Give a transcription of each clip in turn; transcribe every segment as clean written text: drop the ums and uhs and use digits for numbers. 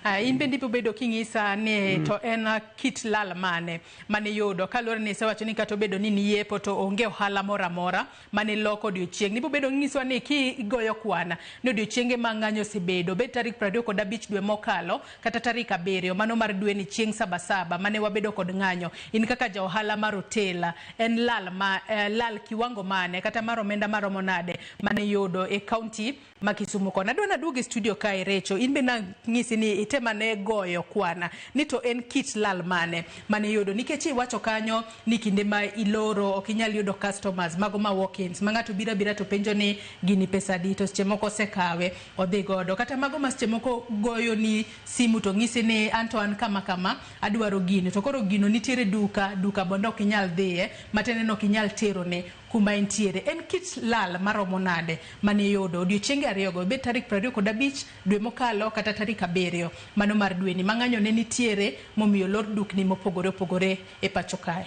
In bende ibiro bedo king'isa ni to en kit lal mane mane iyudo kaluwore ni isewacho ni kata obedo ni niyepo to onge ohala moro amora mane iloko odiochieng'. Ibiro bedo king'isowa ni kigoyo kwan ni odiochienge ma ng'anyo osebedo obed tarik 25 dwe mokalo kata tarik 7 mano mar dweni chieng' sabasaba mane wabedo kod ng'anyo. In kaka ja ohala mar hotel en lal ma lal kiwango mane kata mar omenda maromo nade mane iyudo e kaunti ma Kisumu kono. Adwa naduog e studio kae Recho, in be nang'isi ni itemane goyo kwana ni to en kit lal mane mane iyudo nikech iwacho kanyo ni kinde ma iloro ok inyal yudo customers mago ma walk-ins ma ng'ato biro abira to penjo ni gini pesa adi to seche moko osekawe odhi godo kata mago ma seche moko goyo ni simu to ng'isi ni anto an kama kama adwaro gini to koro gino nitiere duka duka bende ok inyal dhiye matiende ni ok inyal terone kuma entiere. En kit lal maromo nade mane iyudo odiochienge ariyogo obed tarik 25 dwe mokalo kata tarik 7 mano mar dweni ma ng'anyo ne nitiere momiyo lor dukni mopogore opogore e pacho kae?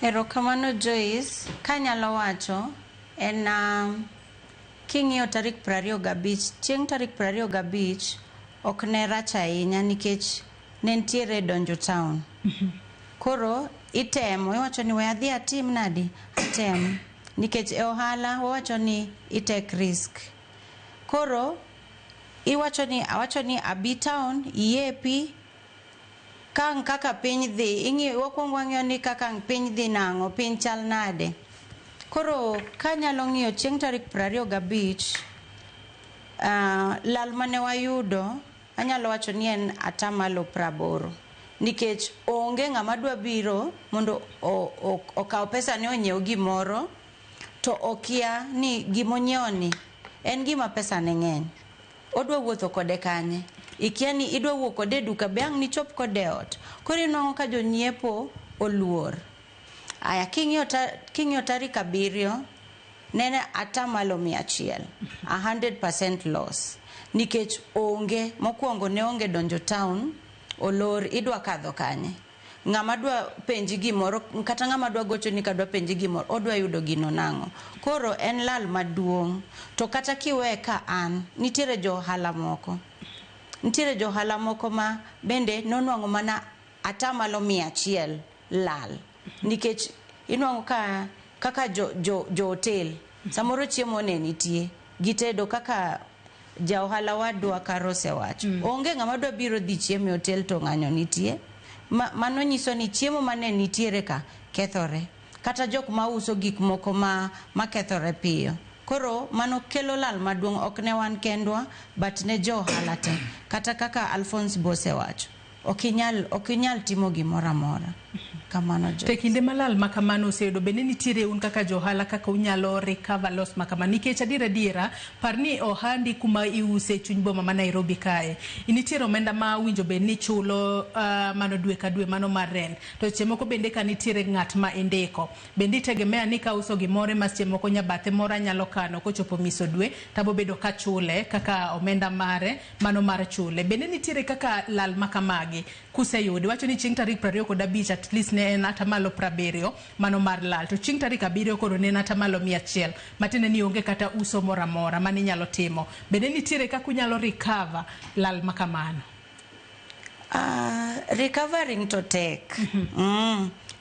Erokamano Joyce, kanyalo wacho en king'iyo tarik 25, chieng' tarik 25 ok ne rach ahinya nikech ne nitiere donjo town. Koro itemo, iwacho ni we adhi atim nadi, atem. Nikech e ohala wawacho ni i take risk. Koro iwacho ni awacho ni abi town, iepi, ka kaka piny dhi, ing'iyo wakwongo wang'iyo ni kaka piny dhi nang'o, piny chal nade. Koro kanyalo ng'iyo chieng' tarik 25, lal mane wayudo anyalo wacho ni en atamalo 80 nikech onge ng'ama dwa biro mondo okaw pesa ne onyiew gimoro to okia ni gimonyiewo ni en gima pesa ne ng'eny. Odwa wuotho kode kanye? Ikia ni idwa wuok kode e duka be ang' nichop kode e ot. Koro inwang'o ka jonyiepo oluor. Aya king'iyo tarik 7 nene atamalo 100, 100% loss. Nikech onge, mokwongo ne onge donjo town, olor, idwa kadho kanye? Ng'ama dwa penji gimoro, kata ng'ama dwa gochoni kadwa penji gimoro, odwa yudo gino nang'o? Koro en lal maduong'. To kata kiwe ka an, nitiere jo ohala moko. Nitiere jo ohala moko ma bende nonwang'o mana atamalo 100 lal. Nikech inwang'o ka kaka jo hotel, samoro chiemo ne nitie, gitedo kaka ja ohala wadwa Karo osewacho. Onge ng'ama dwa biro dhi chiemo e hotel to ng'anyo nitie. Mano nyiso ni chiemo mane nitiere ka kethore. Kata jok mauso gik moko ma kethore piyo. Koro mano kelo lal maduong' ok ne wan kendwa but ne jo ohala te. Kata kaka Alphonse Bose wacho. Ok inyal timo gimoro amora. Kamano jo. Te kinde malal ma kamano oseyudo bende nitiere un kaka jo ohala kaka unyalo recover loss ma kamano nikech adiera adiera par ni ohandi kuma iuse chuny boma ma Nairobi kae nitiere omenda ma winjo bed ni chulo mano dwe ka dwe mano mar rent to seche moko bende ka nitiere ng'at ma indiko bende itegemea ni ka uso gimoro ma seche moko nyabathe moro anyalo kano kochopo miso dwe tabo bedo ka chule kaka omenda mare mano mar chule bende nitiere kaka lal ma kamagi kuseyudo iwacho ni chieng' tarik 25 at least ne en atamalo 70 mano mar lal to chieng' tarik 7 koro ne en atamalo 100 matiende ni onge kata uso moro amora mane inyalo timo bende nitiere kaka unyalo recover lal ma kamano? Recovering to tek.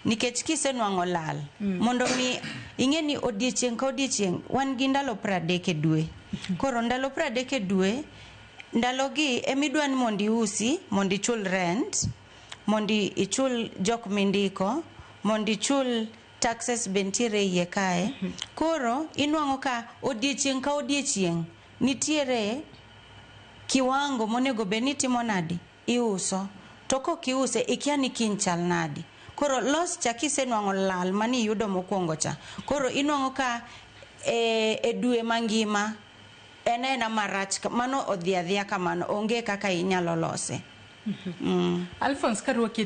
Nikech kisenwang'o lal mondo mi ing'e ni odiechieng' ka odiechieng' wan gi ndalo 30 e dwe. Koro ndalo 30 e dwe ndalogi emidwa ni mondo iusi, mondo ichul rent, mondo ichul jok mindiko, mondo ichul taxes be nitiere iye kae. Koro inwang'o ka odiechieng' ka odiechieng' nitiere kiwango monego bed ni itimo nadi? Iuso. To kok iuse, ikia ni kiny chal nadi. Koro loss cha kisenwang'o lal mane iyudo mokwongo cha. Koro inwang'o ka e dwe mangima en aena marach, mano odhi adhiya kamano, onge kaka inyalo lose. Alphonse, karwaki.